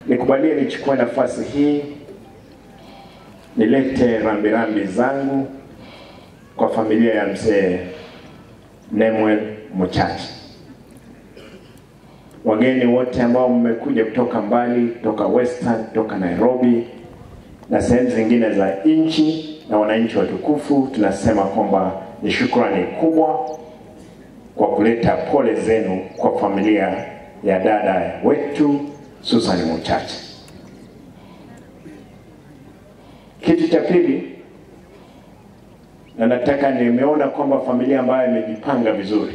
Nikubalie nichukue nafasi hii nilete rambirambi zangu kwa familia ya mzee Nemwel Mochache. Wageni wote ambao mmekuja kutoka mbali, kutoka Western, kutoka Nairobi na sehemu zingine za nchi, na wananchi watukufu, tunasema kwamba ni shukrani kubwa kwa kuleta pole zenu kwa familia ya dada wetu Susan Mochache. Kitu cha pili, na nataka, nimeona kwamba familia ambayo imejipanga vizuri.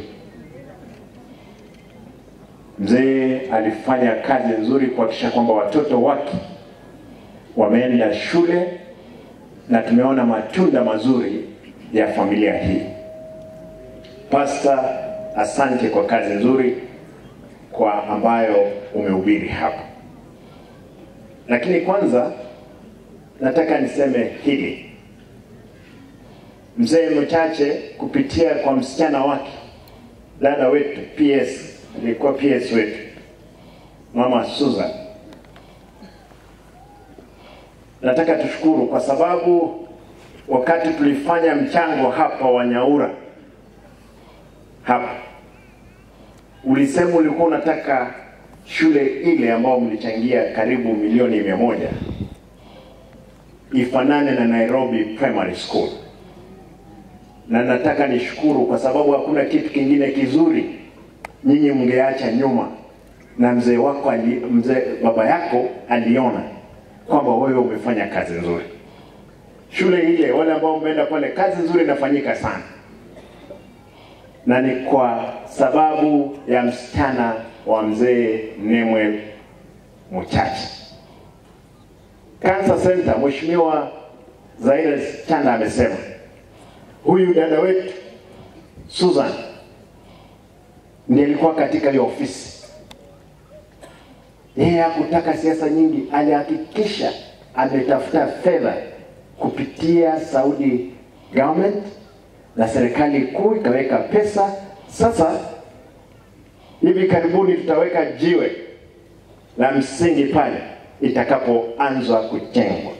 Mzee alifanya kazi nzuri kuhakikisha kwamba watoto wake wameenda shule, na tumeona matunda mazuri ya familia hii. Pastor, asante kwa kazi nzuri kwa ambayo umehubiri hapa. Lakini kwanza nataka niseme hili. Mzee Mochache kupitia kwa msichana wake, dada wetu PS, alikuwa PS wetu, Mama Susan, nataka tushukuru kwa sababu wakati tulifanya mchango hapa wa Nyaura hapa, ulisema ulikuwa unataka shule ile ambayo mlichangia karibu 100,000,000 ifanane na Nairobi Primary School. Na nataka nishukuru kwa sababu hakuna kitu kingine kizuri nyinyi mngeacha nyuma, na mzee wako mzee baba yako aliona kwamba wewe umefanya kazi nzuri. Shule ile, wale ambao mmeenda pale, kazi nzuri inafanyika sana, na ni kwa sababu ya msichana wa mzee Nemwel Mochache. Cancer Center, Mheshimiwa Zaire Chanda amesema huyu dada wetu Susan ndiye alikuwa katika hiyo ofisi. Yeye hakutaka siasa nyingi, alihakikisha ametafuta fedha kupitia Saudi government na serikali kuu ikaweka pesa. Sasa hivi karibuni tutaweka jiwe la msingi pale itakapoanza kujengwa.